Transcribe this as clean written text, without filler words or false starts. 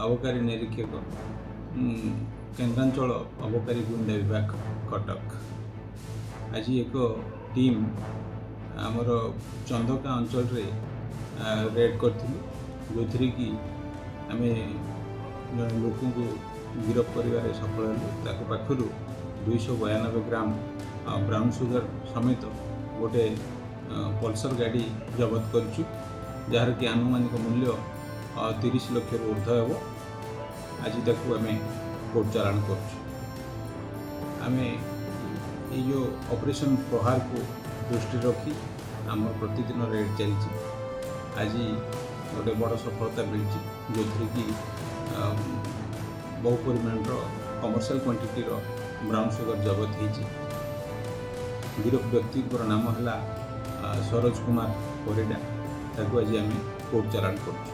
ଅବକାରୀ ନିରୀକ୍ଷକ, କେନ୍ଦ୍ରାଞ୍ଚଳ ଅବକାରୀ ଗୁଇନ୍ଦା ବିଭାଗ, କଟକ। ଆଜି ଏକ ଟିମ୍ ଆମର ଚନ୍ଦକା ଅଞ୍ଚଳରେ ରେଡ୍ କରିଥିଲୁ, ଯେଉଁଥିରେ କି ଆମେ ଜଣେ ଲୋକଙ୍କୁ ଗିରଫ କରିବାରେ ସଫଳ ହେଲୁ। ତାଙ୍କ ପାଖରୁ 292 ଗ୍ରାମ ବ୍ରାଉନ୍ ସୁଗର ସମେତ ଗୋଟେ ପଲସର ଗାଡ଼ି ଜବତ କରିଛୁ, ଯାହାର କି ଆନୁମାନିକ ମୂଲ୍ୟ 30 ଲକ୍ଷରୁ ଉର୍ଦ୍ଧ୍ୱ ହେବ। ଆଜି ତାକୁ ଆମେ କୋର୍ଟ ଚାଲାଣ କରୁଛୁ। ଆମେ ଏଇ ଯେଉଁ ଅପରେସନ୍ ପ୍ରହାରକୁ ଦୃଷ୍ଟିରେ ରଖି ଆମର ପ୍ରତିଦିନ ରେଡ୍ ଚାଲିଛି। ଆଜି ଗୋଟେ ବଡ଼ ସଫଳତା ମିଳିଛି, ଯେଉଁଥିରେ କି ବହୁ ପରିମାଣର କମର୍ସିଆଲ କ୍ୱାଣ୍ଟିଟିର ବ୍ରାଉନ୍ ସୁଗର ଜବତ ହେଇଛି। ଗିରଫ ବ୍ୟକ୍ତିଙ୍କର ନାମ ହେଲା ସରୋଜ କୁମାର ପରିଡ଼ା। ତାକୁ ଆଜି ଆମେ କୋର୍ଟ ଚାଲାଣ କରୁଛୁ।